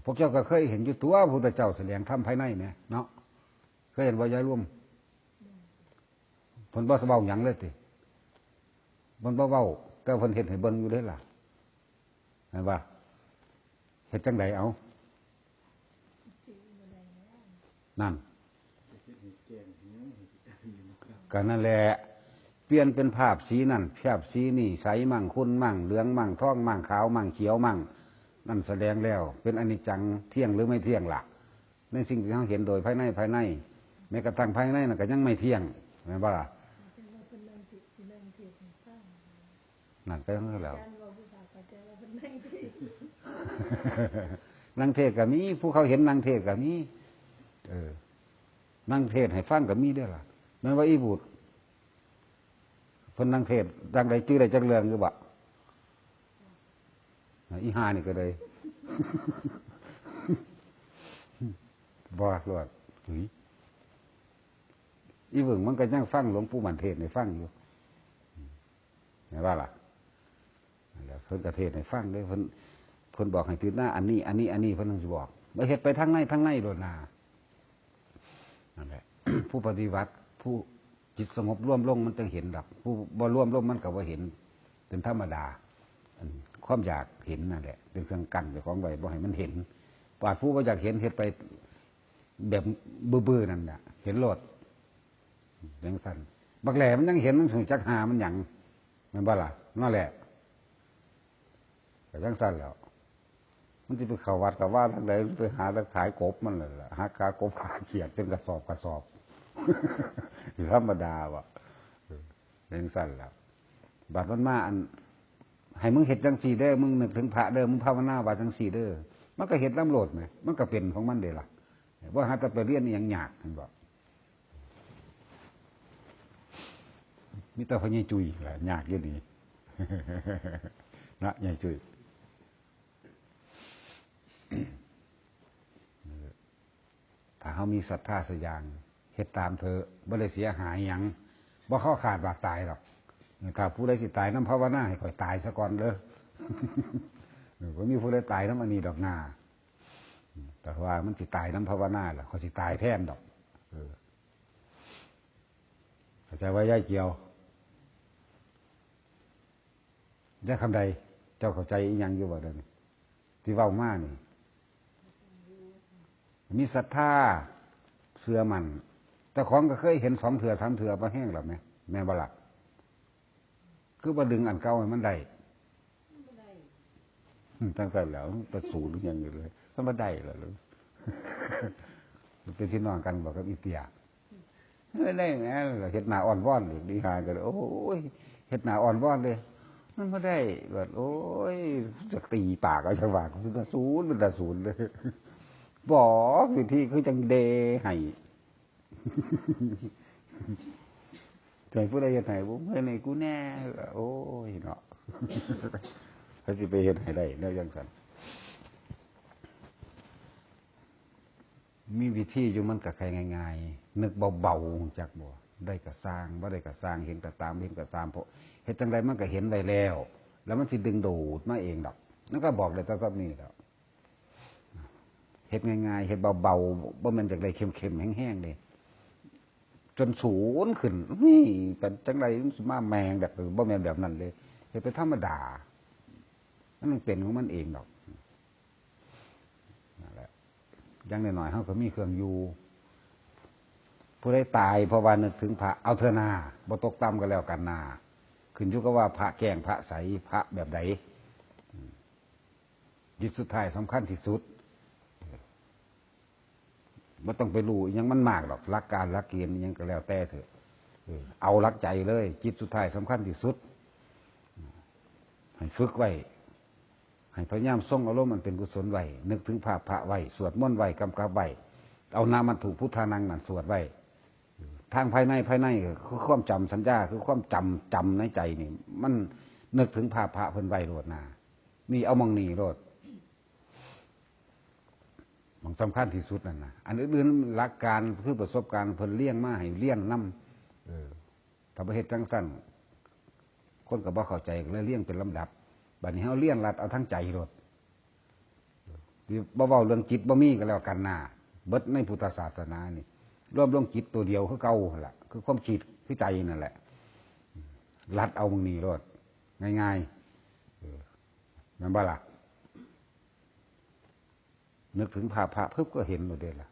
พวกเจ้าก็เคยเห็นอยู่ตัว พระพุทธเจ้าแสดงธรรมภายในแหมเนาะ เคยเห็นบ่ ยายรวม เพิ่นบ่เว้าหยังเลยติ เพิ่นบ่เว้า แต่เพิ่นเฮ็ดให้เบิ่งอยู่เด้ล่ะ เห็นบ่ เฮ็ดจั่งใดเอา นั่น ก็นั่นแหละ เปลี่ยนเป็นภาพสีนั่น ภาพสีนี่ ใสมั่ง ขุ่นมั่ง เหลืองมั่ง ทองมั่ง ขาวมั่ง เขียวมั่ง นั่นแสดงแล้ว เป็นอนิจจัง เที่ยงหรือไม่เที่ยงล่ะ ในสิ่งที่เราเห็นโดยภายใน ภายใน แม้กระทั่งภายในนั่นก็ยังไม่เที่ยง แม่นบ่ล่ะ แต่ว่าเพิ่นนั่งสิ สินั่งเทศน์ให้ฟัง นั่นก็ยังแล้ว อาจารย์เว้าผู้สาวเข้าใจว่าเพิ่นนั่งเทศน์ นั่งเทศน์ก็มี ผู้เขาเห็นนั่งเทศน์ก็มี เออ นั่งเทศน์ให้ฟังก็มีเด้อล่ะ แม่นว่าอีบุตร เพิ่นนั่งเทศน์ดังใด จื่อได้จักเรื่องอยู่บ่ อีห่านี่ก็เลย บ่รอด หุย อีเบิ่งมันก็ยังฟังหลวงปู่มั่นเทศน์ให้ฟังอยู่ เห็นบ่ล่ะ นั่นแหละ เพิ่นก็เทศน์ให้ฟังเด้ เพิ่น เพิ่นบอกให้พิจารณาอันนี้ อันนี้ อันนี้ เพิ่นถึงสิบอก บ่เฮ็ดไปทางใน ทางในโลดนา นั่นแหละ ผู้ปฏิบัติ ผู้จิตสงบรวมลงมันจั่งเห็นดอก ผู้บ่รวมลงมันก็บ่เห็น เป็นธรรมดา อันความอยากเห็นนั่นแหละ เป็นเครื่องกั้นเจ้าของไว้บ่ให้มันเห็น บาดผู้บ่อยากเห็นเฮ็ดไปแบบบื้อๆนั่นน่ะ เห็นโลด จั่งซั่น บักแหล่มันยังเห็น มันสิจักหามันหยัง แม่นบ่ล่ะ นั่นแหละ ก็จั่งซั่นแหล้ว มันสิไปเข้าวัดเข้าวาทางใด มันไปหาแต่ขายกบมันนั่นแหละ หาขากบขาเขียดเป็นกระสอบกระสอบ ธรรมดาว่ะ เออ จั่งซั่นแหล้ว บัดมันมาอัน ให้มึงเฮ็ดจั่งซี่เด้อ มึงนึกถึงพระเด้อ มึงภาวนาว่าจั่งซี่เด้อ มันก็เฮ็ดนำโลดแหม มันก็เป็นของมันเด้ล่ะ บ่หาแต่ไปเรียนอีหยังยาก เห็นบ่ มีแต่พ่อใหญ่จุ้ยแหละยากอยู่นี่ นะ ใหญ่จุ้ย ถ้าเฮามีศรัทธาสักอย่าง เฮ็ดตามเถอะ บ่ได้เสียหายหยัง บ่เข้าขาดบาดตายดอก ถ้าผู้ใดสิตายนำภาวนา ให้ข้อยตายซะก่อนเด้อ เออ บ่มีผู้ใดตายนำอันนี้ดอกนา แต่ว่ามันสิตายนำภาวนาล่ะ ข้อยสิตายแทนดอก เออ เข้าใจว่ายายเกี่ยว ยายคำใด เจ้าเข้าใจอีหยังอยู่บ่เดี๋ยวนี้ ที่เว้ามานี่ มีศรัทธา เชื่อมั่น เจ้าของก็เคยเห็นสองเทื่อสามเทื่อ บ่แฮงแล้วแหม แม่นบ่ล่ะ คือบ่ดึงอันเก่าให้มันได้ บ่ได้ อืม จั่งซั่นแหล้ว มันประสูติหยังอยู่เลย มันบ่ได้แล้ว มันเป็นพี่น้องกันบ่กับอีเปีย ไม่ได้แหม เฮ็ดหน้าอ้อนวอนอีก อีห่าก็เลย โอ้ย เฮ็ดหน้าอ้อนวอนเลย มันบ่ได้ บัด โอ้ย จะตีปากเอาจังหวะ มันตาสูน มันตาสูนเลย บอกวิธีคือจั่งเดให้ ใจผู้ใดเฮ็ดให้บ่เฮ็ดให้กูแน่ โอ้ยเนาะ เขาสิไปเฮ็ดให้ได้แนวจั่งซั่น มีวิธีอยู่ มันก็แค่ง่ายๆ นึกเบาๆ จักบ่ ได้ก็ซ่าง บ่ได้ก็ซ่าง เห็นก็ตาม เห็นก็ตาม เพราะเฮ็ดจั่งใดมันก็เห็นไว้แล้ว แล้วมันสิดึงดูดมาเองดอก มันก็บอกได้แต่ส่ำนี้แหล้ว เฮ็ดง่ายๆ เฮ็ดเบาๆ บ่แม่นอยากได้เข้มๆ แฮงๆ เด้ จนสูนขึ้น นี่เป็นจั่งใดมันสิมาแมงแบบ บ่แม่นแบบนั้นเด้ เฮ็ดไปธรรมดา มันเป็นของมันเองดอก นั่นแหละ อย่างน้อยๆ เฮาก็มีเครื่องอยู่ ผู้ใดตายเพราะว่านึกถึงพระ เอาเถอะนา บ่ตกต่ำก็แล้วกันนา ขึ้นอยู่กับว่าพระแกล้งพระใส พระแบบใด อืม จิตสุดท้ายสำคัญที่สุด บ่ต้องไปรู้อิหยังมันมากดอก หลักการหลักเกณฑ์อิหยังก็แล้วแต่เถอะ เออ เอาหลักใจเลย จิตสุดท้ายสำคัญที่สุด ให้ฝึกไว้ ให้พยายามทรงอารมณ์อันเป็นกุศลไว้ นึกถึงภาพพระไว้ สวดมนต์ไว้ กำกับไว้ เอานามัตถุพุทธานังนั่นสวดไว้ ทางภายใน ภายในคือความจำสัญญา คือความจำ จำในใจนี่ มัน นึกถึงภาพพระเพิ่นไว้โลดนะ นี่เอาหม่องนี้โลด หม่องสำคัญที่สุดนั่นนะ อันอื่นๆ หลักการคือประสบการณ์เพิ่นเรียงมาให้เรียนนำ เออ ถ้าบ่เฮ็ดจั่งซั้น คนก็บ่เข้าใจ ก็เลยเรียงเป็นลำดับ บัดนี้เฮาเรียนรัดเอาทั้งใจโลด ที่บ่เว้าเรื่องจิตบ่มีก็แล้วกันนะ เบิดในพุทธศาสนานี่ รวมลงจิตตัวเดียวคือเก่าหั่นล่ะ คือความคิด คือใจนั่นแหละ รัดเอาหม่องนี้โลด ง่ายๆ เออ แม่นบ่ล่ะ นึกถึงภาพพระปุ๊บก็เห็นโลดเด้ล่ะ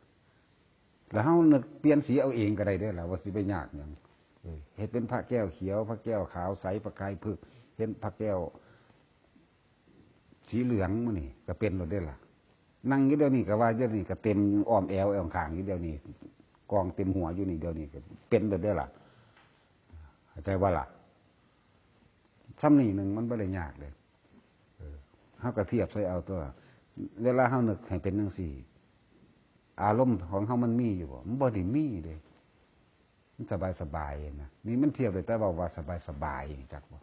แล้วเฮานึกเปลี่ยนสีเอาเองก็ได้เด้ล่ะ ว่าสิไปยากหยัง เออ เฮ็ดเป็นพระแก้วเขียว พระแก้วขาวใส ประกายผึก เห็นพระแก้ว สีเหลืองมื้อนี้ก็เป็นโลดเด้ล่ะ นั่งอยู่เดี๋ยวนี้ก็ว่าเดี๋ยวนี้ก็เต็มอ้อมแอวอ้อมข้างอยู่เดี๋ยวนี้ กองเต็มหัวอยู่นี่เดี๋ยวนี้ก็เป็นโลดเด้ล่ะ เข้าใจบ่ล่ะ ซ่ำนี้หนึ่งมันบ่ได้ยากเลย เออ เฮาก็เทียบใส่เอาตัว เวลาเฮานึกให้เป็นจั่งซี้ อารมณ์ของเฮามันมีอยู่บ่ มันบ่ได้มีเด้ มันสบายๆ นะ นี่มันเทียบได้แต่ว่า ว่าสบายๆ จักบ่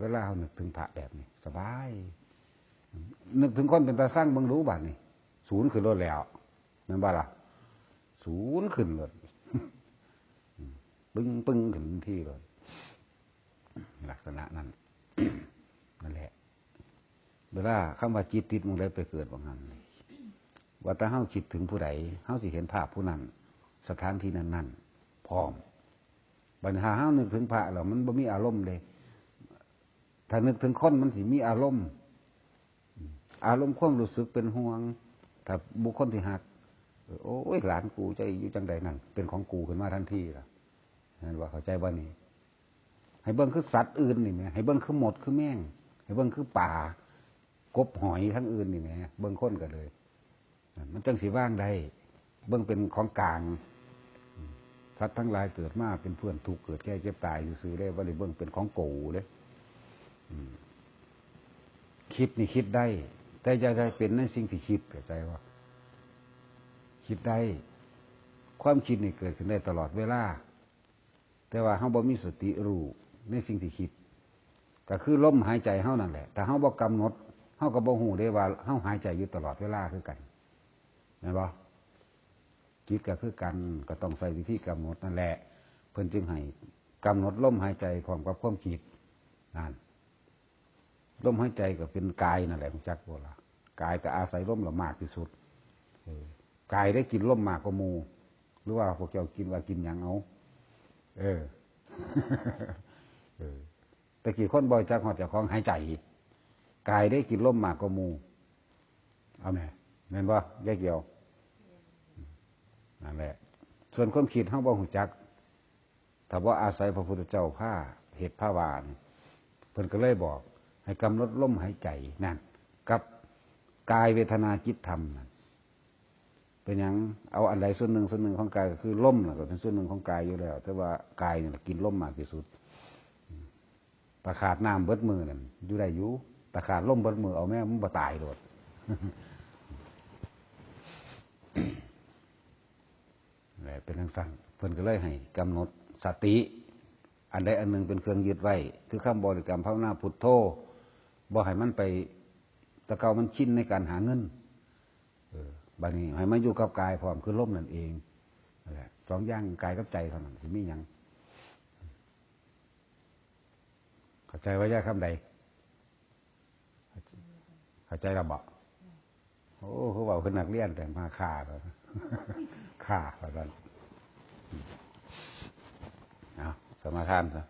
เวลาเฮานึกถึงพระแบบนี้ สบาย นึกถึงคนเป็นตาซังเบิ่งดูบัดนี้ สูนขึ้นโลดแล้ว แม่นบ่ล่ะ สูนขึ้นโลด ปึ้งๆ ขึ้นทันทีโลด ลักษณะนั้น นั่นแหละ เวลาคำว่าจิตติดหม่องใดไปเกิดหม่องนั้น ว่าแต่เฮาคิดถึงผู้ใด เฮาสิเห็นภาพผู้นั้น สถานที่นั้นๆ พร้อม บัดนี้ถ้าเฮานึกถึงพระแล้วมันบ่มีอารมณ์เด้ ถ้านึกถึงคนมันสิมีอารมณ์ อารมณ์ความรู้สึกเป็นห่วง ถ้าบุคคลที่ฮัก โอ้ย หลานกูจะอยู่จั่งใดนั่น เป็นของกูขึ้นมาทันทีล่ะ เห็นบ่ เข้าใจบ่นี่ ให้เบิ่งคือสัตว์อื่นนี่แหม ให้เบิ่งคือมดคือแมง ให้เบิ่งคือปลา กบหอยทั้งอื่นนี่แหม เบิ่งคนก็เลย มันจั่งสิวางได้ เบิ่งเป็นของกลาง สัตว์ทั้งหลายเกิดมาเป็นเพื่อนทุกข์ เกิดแก่เจ็บตายซื่อๆ เด้ บ่ได้เบิ่งเป็นของกูเด้ อืม คิดนี่คิดได้ แต่อย่าได้เป็นในสิ่งที่คิด เข้าใจบ่ คิดได้ ความคิดนี่เกิดขึ้นได้ตลอดเวลา แต่ว่าเฮาบ่มีสติรู้ในสิ่งที่คิด ก็คือลมหายใจเฮานั่นแหละ ถ้าเฮาบ่กำหนด เฮาก็บ่ฮู้เด้ว่าเฮาหายใจอยู่ตลอดเวลาคือกัน แม่นบ่ จิตก็คือกัน ก็ต้องใช้วิธีกำหนดนั่นแหละ เพิ่นจึงให้กำหนดลมหายใจพร้อมกับความคิด นั่น ลมหายใจก็เป็นกายนั่นแหละ รู้จักบ่ล่ะ กายก็อาศัยลมละมากที่สุด เออ กายได้กินลมมากกว่าหมู่ หรือว่าพวกเจ้ากินว่ากินหยังเอา เออ เออ แต่กี้คนบ่จักฮอดเจ้าของหายใจ กายได้กินลมมากกว่าหมู่ เอาแม่ แม่นบ่ ยายเกี่ยว นั่นแหละ ส่วนความคิดเฮาบ่รู้จัก ถ้าบ่อาศัยพระพุทธเจ้าพาเฮ็ดพาว่านี่ เพิ่นก็เลยบอก ให้กำหนดลมหายใจนั่น กับกายเวทนาจิตธรรมนั่น เป็นหยัง เอาอันใดส่วนหนึ่งส่วนหนึ่งของกาย ก็คือลมน่ะ ก็เป็นส่วนหนึ่งของกายอยู่แล้ว แต่ว่ากายนี่ล่ะกินลมมากที่สุด ถ้าขาดน้ำเบิดมื้อนั่น อยู่ได้อยู่ ถ้าขาดลมเบิดมื้อ เอาแม่ มันบ่ตายโลด แหละ เป็นจั่งซั้น เพิ่นก็เลยให้กำหนดสติ อันใดอันหนึ่งเป็นเครื่องยึดไว้ คือคำบริกรรมภาวนาพุทโธ บ่ให้มันไป แต่เก่ามันชินในการหาเงิน เออ บัดนี้ให้มาอยู่กับกายพร้อม คือลมนั่นเอง นั่นแหละ สองอย่างกายกับใจเท่านั้น สิมีหยัง เข้าใจว่ายายคำใด เข้าใจแล้วบ่ โอ้ คือเว้าคือนักเรียนแต่มาฆ่าแล้ว ฆ่าแล้วกัน เอา สมาทานซะ